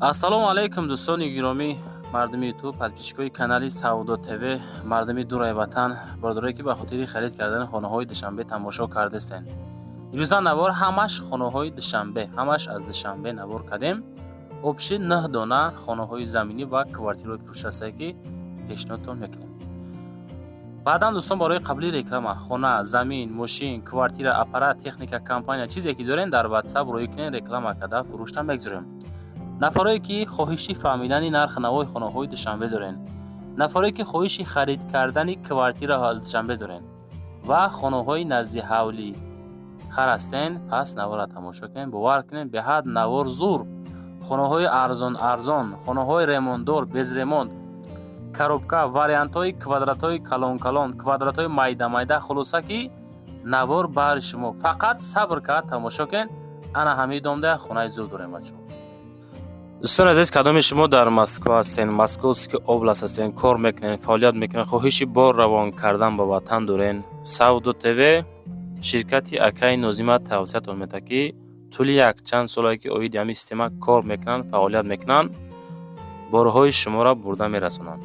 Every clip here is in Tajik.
Ассалому алайкум, дӯстони гиромӣ, мардуми Ютуб, подписчикои канали Савдо ТВ, мардуми дураи ватан, бародарое, ки ба хотири харид кардани хонаҳои Душанбе тамошо кардастен. Ирӯза навор ҳамаш хонаҳои Душанбе, ҳамаш аз Душанбе навор кардем. Общий нӯҳ дона хонаҳои заминӣ ва квартираҳои фурӯш ҳастае, ки пешниҳодтон мекунем. Баъдан, дӯстон, барои қабули реклама, хона, замин, мошин, квартира, аппарат, техника, компания, чизе ки дорем, дар Ватсап роӣ кунем, реклама карда фурӯшта мегузорем. Нафарое, ки хоҳиши фаҳмидани нархи навои хонаҳои Душанбе дорен, нафарое, ки хоҳиши харид кардани квартираҳо аз Душанбе дорен ва хонаҳои назди ҳавлӣ хар ҳастен, пас навора тамошо кунем. Бовар кунем, беҳад навор зур: хонаҳои арзон арзон, хонаҳои ремонтдор, без ремонт, коробка, вариантҳои квадратҳои калон калон, квадратҳои майда майда. Хулоса, ки навор баҳри шумо, фақат сабр кард тамошо кунед. Ана ҳамин домда хонаи зур дорем, бачаҳо. Дӯстони азиз, кадоми шумо дар Москва ҳастен, Московский область ҳастен, кор мекунед, фаъолият мекунед, хоҳиши бор равон кардан ба ватан дорен, Савдо ТВ, ширкати акаи Нозима тавсиятон медиҳад, ки тӯли якчанд солае, ки оиди ҳамин система кор мекунанд, фаъолият мекунанд, борҳои шуморо бурда мерасонанд.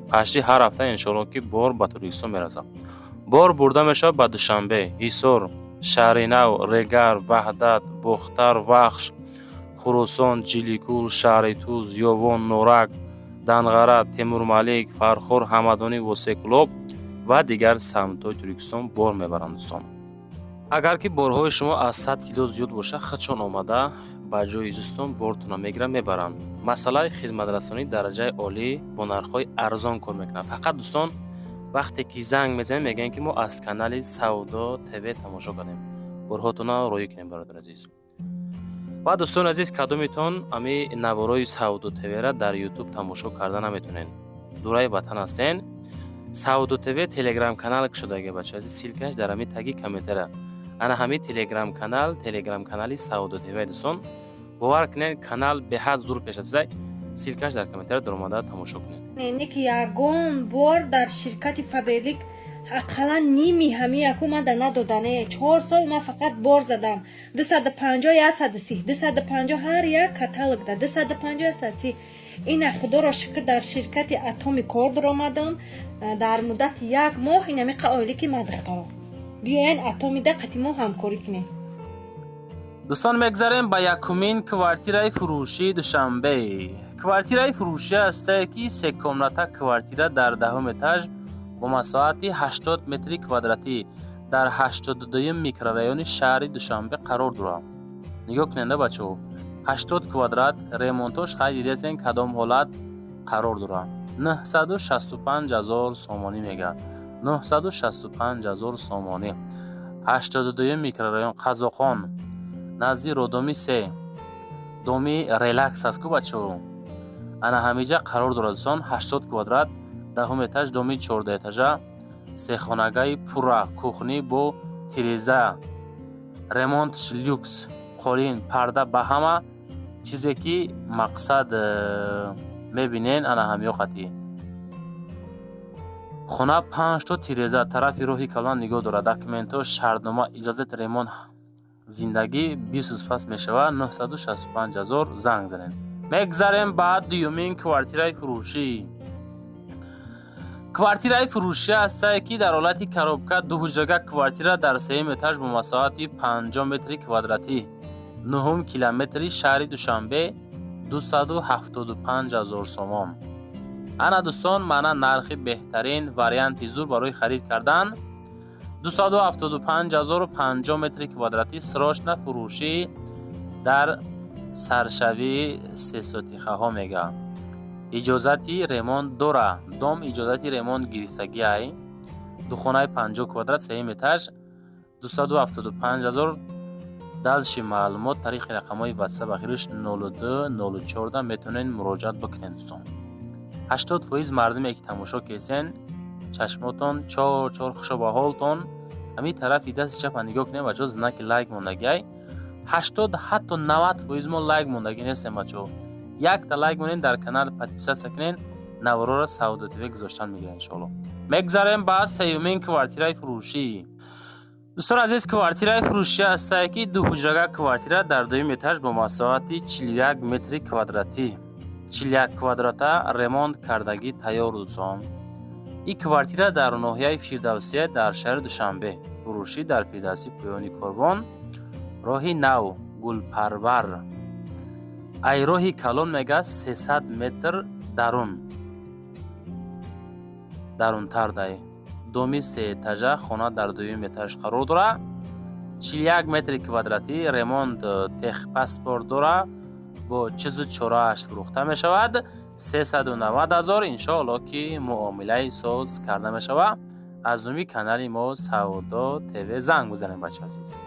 Пашти ҳар ҳафта, иншоалло, ки бор ба Тоҷикистон мерасад. Бор бурда мешавад ба Душанбе, Ҳисор, Шаҳри Нав, Регар, Ваҳдат, Бохтар, Вахш, Хуросон, Ҷиликул, шаҳри Туз, Ёвон, Норак, Данғара, Темурмалик, Фархор, Ҳамадонӣ, Восекӯлоб ва дигар самтҳои Тоҷикистон бор мебаранд. Дӯстон, агар ки борҳои шумо аз 100 кило зиёд бошад, худшон омада ба ҷои зистон бортонро мегиранд, мебаранд. Масъалаи хизматрасонии дараҷаи олӣ, бо нархҳои арзон кор мекунанд. Фақат, дӯстон, вақте ки занг мезанем, мегӯянд, ки мо аз канали Савдо ТВ тамошо кардем, борҳотонро роӣ кунем, бародари азиз. Ва, дӯстони азиз, кадомитон ами наворои Савдо ТВра дар Ютуб тамошо карда наметонен, дураи ватан ҳастен, Савдо ТВ Телеграм канал кушодаги, бача азиз, ссылкаш дар ҳами таги комментара. Ана ҳами Телеграм канал, Телеграм канали Савдо ТВ. Дӯстон, бовар кунед, канал беҳад зур пешрафтида. Ссылкаш дар комментара, даромада тамошо кунед. Не ки ягон бор дар ширкати Фаберлик ақаллан ними ҳами яку ман да надодане. 4 сол ман фақат бор задам, 250, 130, 250, ҳар як каталог да 250, 130. Ина, худоро шукр, дар ширкати Атоми кор даромадам. Дар муддати як моҳ инамиқа ойлики ма. Духтаро, биёян Атомида қати мо ҳамкорӣ кунем. Дӯстон, мегзарем ба якумин квартираи фурӯшии Душанбе. Квартираи фурӯшӣ ҳастае, ки се комната квартира дар 10-ум этаж бо масоҳати 80 метри квадратӣ дар 82-юм микрорайони шаҳри Душанбе қарор дорад. Нигоҳ куненда, бачаҳо, 80 квадрат, ремонтош хай дидесен, кадом ҳолат қарор дорад. 965 ҳазор сомонӣ мегӯяд, 965 ҳазор сомонӣ. 82-юм микрорайон, Қазоқон, назди роддоми се, доми Релакс аст ку, бачаҳо, ана ҳамиҷа қарор дорад. Дӯстон, 80 квадрат, 10-ум этаж, доми 14 этажа, сехонагаи пурра, кухни бо тиреза, ремонт люкс, қолин, парда, ба ҳама чизе, ки мақсад мебинен, ана ҳамиё хати хона панҷто тиреза тарафи роҳи калон нигоҳ дорад. Документҳо, шартнома, иҷозати ремонт, зиндагӣ 20 рӯз пас мешавад. 965 ҳазор, занг занед. Мегзарем ба дуюмин квартираи фурӯшӣ. Квартираи фурӯшӣ ҳастае, ки дар ҳолати коробка, дуҳуҷрага квартира дар сеюм этаж бо масоҳати 50 метри квадратӣ, нуҳум километри шаҳри Душанбе, 275 ҳазор сомон. Ана, дӯстон, мана нархи беҳтарин, варианти зур барои харид кардан: 275 ҳазору 50 метри квадратӣ, срочно фурӯшӣ, дар саршавии сесотихаҳо мега. Иҷозати ремонт дора дом, иҷозати ремонт гирифтагиай. Духонаи 50 квадрат, сеюм этаж, 275 ҳазор. Дальше маълумот тариқи рақамҳои Ватсап, ахириш 02 04, метавонед муроҷиат бикунед. Дӯстон, 80% мардуме, ки тамошо кесен, чашмотон чор чор, хушо ба ҳолтон. Ҳамин тарафи дасти чапа нигоҳ кунед, бачаҳо, знаки лайк мондагиай. 80, ҳатто 90% мо лайк мондагӣ нестем. Бачаҳо, якта лайк монед, дар канал подписаться кунед, наворора Савдо ТВ гузоштан мегирад, иншоалло. Мегзарем ба сеюмин квартираи фурӯшӣ. Дӯстони азиз, квартираи фурӯшӣ ҳастае, ки дуҳуҷрага квартира дар дуюм этаж бо масоҳати 41 метри квадратӣ, 41 квадрата, ремонт кардагӣ тайёр. Дӯстон, ин квартира дар ноҳияи Фирдавсия, дар шаҳри Душанбе фурӯшӣ, дар Фирдавсӣ, поёни Корвон, роҳи нав, Гулпарвар, ай роҳи калон мега 300 метр дарун дарунтар дай доми сеэтажа, хона дар дуюм этаж қарор дорад, 41 метри квадратӣ, ремонт, техпаспорт дора, бо чизу чорааш фурӯхта мешавад 390 ҳазор. Иншоалло, ки муомилаи соз карда мешавад. Аз номи канали мо Савдо ТВ занг бизанем, бача азиз.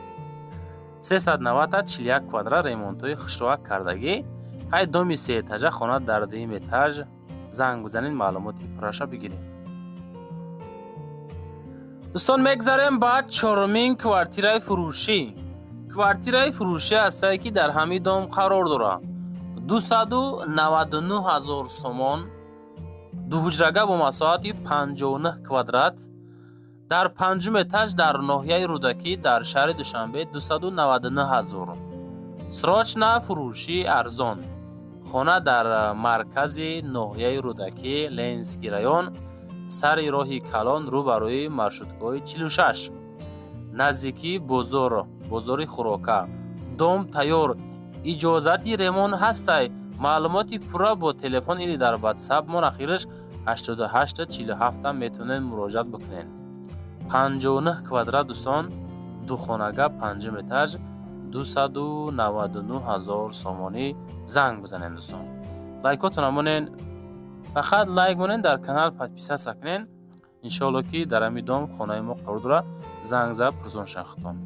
390, 41 квадрат, ремонтҳои хушроак кардагӣ, хай, доми сеэтажа, хона дар дуюм этаж. Занг бизанед, маълумоти пурраша бигирем. Дӯстон, мегзарем ба чорумин квартираи фурӯшӣ. Квартираи фурӯшӣ ҳастае, ки дар ҳамин дом қарор дорад, 299 ҳазор сомон, дуҳуҷрага бо масоҳати 59 квадрат, дар панҷум этаж, дар ноҳияи Рӯдакӣ, дар шаҳри Душанбе, 299 ҳазор. Срочно фурӯшӣ, арзон. Хона дар маркази ноҳияи Рӯдакӣ, Ленинский район, сари роҳи калон, рӯ ба рӯи маршрутгоҳи 46, наздикии бозор, бозори хӯрока. Дом тайёр, иҷозати ремонт ҳастай. Маълумоти пурра бо телефон или дар Ватсап мон, ахираш 8847, метавонед муроҷиат бикунед. 59 квадрат, дӯстон, духонага, панҷум этаж, 299 ҳазор сомонӣ. Занг бизанед, дӯстон. Лайкотона монен, фақат лайк монен, дар канал подписаться кунен. Иншоалло, ки дар ҳамин дом хонаи мо қарор дорад, занг зад, пурсон шахтон.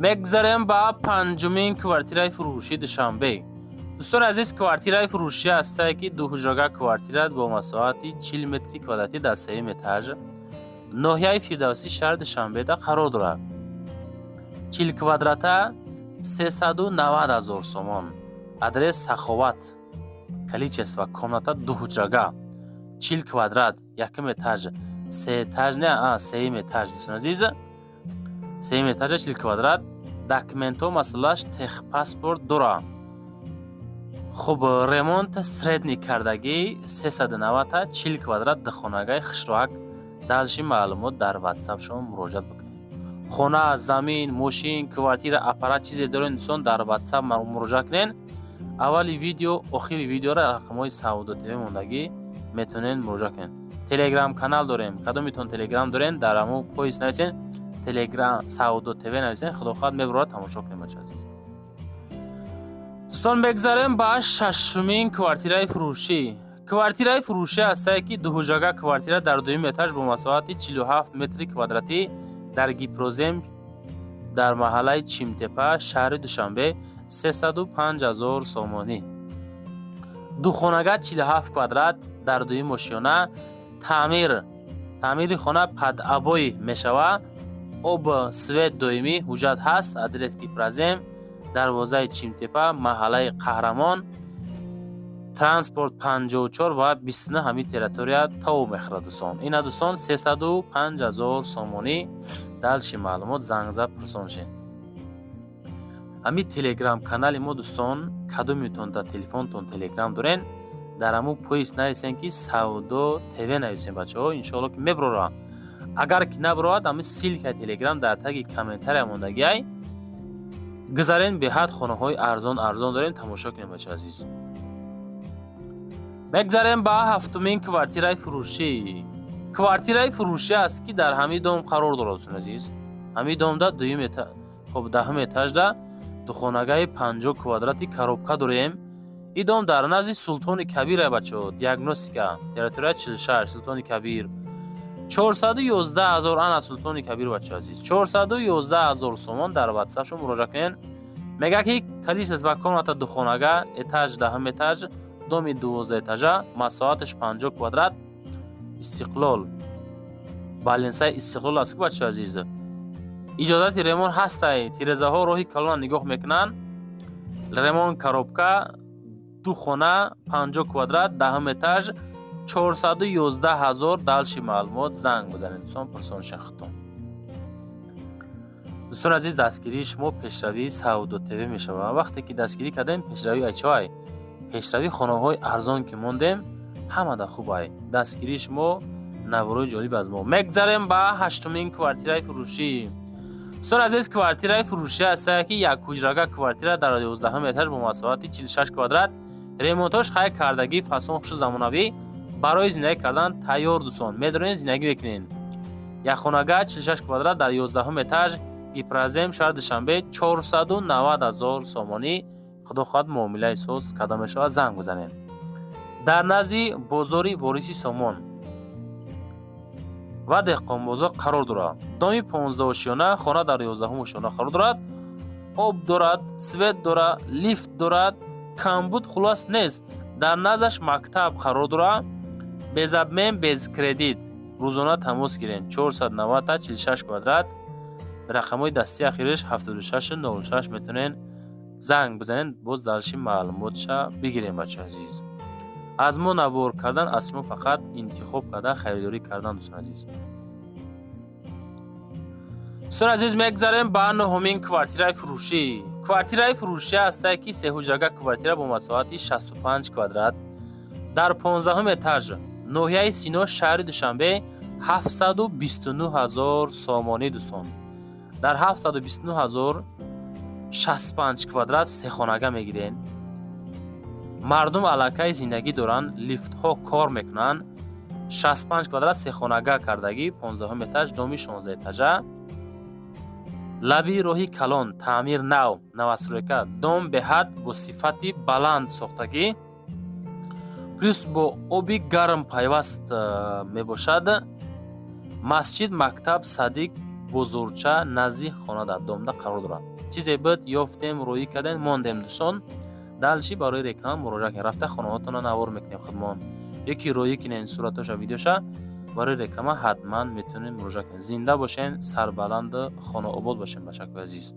Мегзарем ба панҷумин квартираи фурӯши Душанбе. Дӯстони азиз, квартираи фурӯшӣ ҳастае, ки дуҳуҷрага квартира бо масоҳати 40 метри квадратӣ, дар сеюм этаж, ноҳияи Фирдавсӣ, шаҳри Душанбеда қарор дорад. 40 квадрата, 390 ҳазор сомон. Адрес Саховат. Количество комната дуҳуҷрага, 40 квадрат, якум этаж, се этаж не, сеюм этаж. Дӯстони азиз, сеюм этажа, 40 квадрат, документҳо масъалаш техпаспорт дора. Хуб, ремонт средний кардагӣ, 390, 40 квадрат, духонагаи хушроак. Дальше маълумот дар Ватсап шумо муроҷиат бикунед. Хона, замин, мошин, квартира, аппарат, чизе доред, дӯстон, дар Ватсап муроҷиат кунед. Аввали видео, охири видеора рақамҳои Савдо ТВ мондагӣ, метавонед муроҷиат кунед. Телеграм канал дорем. Кадомитон телеграм дорен, дар ҳамо поиск нависен, Телеграм Савдо ТВ нависен, худо хоҳад, мебурад. Тамошо кунем, бача азиз. Дӯстон, мегзарем ба шашумин квартираи фурӯшӣ. Квартираи фурӯшӣ ҳастае, ки дуҳуҷрага квартира дар дуюм этаж бо масоҳати 47 метри квадратӣ, дар Гипрозем, дар маҳаллаи Чимтепа, шаҳри Душанбе, 305 ҳазор сомонӣ. Духонага, 47 квадрат, дар дуюм ошёна. Таъмир, таъмири хона под обои мешавад. Об, свет доимӣ, ҳуҷҷат ҳаст. Адрес Гипрозем, дарвозаи Чимтепа, маҳаллаи Қаҳрамон, транспорт 54 ва 29, ҳамин территория тов мехӯрад, дӯстон. Ина, дӯстон, 305 ҳазор сомонӣ. Дальше маълумот занг зад, пурсон шед. Ҳамин телеграм канали мо, дӯстон, кадомитон дар телефонтон телеграм дорен, дар ҳамун поиск нависен, ки Савдо ТВ нависен, бачаҳо, иншоалло, ки мебарорад. Агар ки набарояд, ҳамин ссылкаи телеграм дар таги комментария мондагиай, гузарен. Беҳад хонаҳои арзон арзон дорем, тамошо кунем, бача азиз. Мегзарем ба ҳафтумин квартираи фурӯшӣ. Квартираи фурӯшӣ аст, ки дар ҳамин дом қарор дорад, дӯстони азиз. Ҳамин домда дуюм, хоб, даҳум этажда духонагаи 50 квадрати коробка дорем. Ин дом дар назди Султони Кабира, бачаҳо, Диагностика, территория 46, Султони Кабир, 411 ҳазор. Ана Султони Кабир, бача азиз, 411 ҳазор сомон. Дар Ватсапшо муроҷиат кунед. Мега, ки количество комната духонага, этаж даҳум этаж, доми 12 этажа, масоҳаташ 50 квадрат. Истиқлол, баленсаи Истиқлол аст ку, бача азиз. Иҷозати ремонт ҳастай, тирезаҳо роҳи калона нигоҳ мекунанд. Ремонт, коробка, ду хона, 50 квадрат, даҳум этаж, 411 ҳазор. Дальше маълумот занг бизанед, дӯстон, пурсон шахтон. Дӯстони азиз, дастгирии шумо пешравии Савдо ТВ мешавад. Вақте ки дастгирӣ кардем, пешравӣ айчоай, пешравии хонаҳои арзон ки мондем, ҳамада хубай. Дастгирии шумо, наворои ҷолиб аз мо. Мегзарем ба ҳаштумин квартираи фурӯшӣ. Дӯстони азиз, квартираи фурӯшӣ ҳастае, ки як ҳуҷрага квартира дар 11 этаж бо масоҳати 46 квадрат, ремонтош хай кардагӣ, фасон хушу замонавӣ, барои зиндагӣ кардан тайёр. Дӯстон, медонед, зиндагӣ мекунед. Якхонага, 46 квадрат, дар 11 этаж, Гипрозем, шаҳри Душанбе, 490 ҳазор сомонӣ. Худо хоҳад, муомилаи соз карда мешавад, занг бизанед. Дар назди бозори Вориси Сомон ва Деҳқонбозор қарор дорад. Доми 15 ошёна, хона дар 11-ум ошёна қарор дорад. Об дорад, свет дорад, лифт дорад, камбуд хулос нест. Дар наздаш мактаб қарор дорад. Без обмен, без кредит, рӯзона тамос гирем. 490, 46 квадрат, рақамҳои дастии ахириш 7606, метавонед занг бизанед, боз дальше маълумотша бигирем. Бачаи азиз, аз мо навор кардан, аз шумо фақат интихоб кардан, харидорӣ кардан. Дӯстони азиз, мегзарем ба нуҳумин квартираи фурӯшӣ. Квартираи фурӯшӣ ҳастае, ки сеҳуҷрага квартира бо масоҳати 65 квадрат дар 15-ум этаж, ноҳияи Сино, шаҳри Душанбе, 729 ҳазор сомонӣ. Дӯстон, дар 729 ҳазор 65 квадрат сехонага мегирен. Мардум аллакай зиндагӣ доранд, лифтҳо кор мекунанд. 65 квадрат сехонага кардагӣ, 15 этаж, доми 16 этажа, лаби роҳи калон, таъмир нав, новостройка. Дом беҳад бо сифати баланд сохтагӣ, плюс бо оби гарм пайваст мебошад. Масҷид, мактаб, садик, бозорча назди хона дар домда қарор дорад. Чизе буд, ёфтем, роӣ кардем, мондем. Дӯстон, дальше барои реклама муроҷиат кунед. Рафта хонаҳотонро навор мекунем худмон, ёки роӣ кунед суратоша, видеоша. Барои реклама ҳатман метавонед муроҷиат кунед. Зинда бошен, сарбаланду хонаобод бошен, бачакои азиз.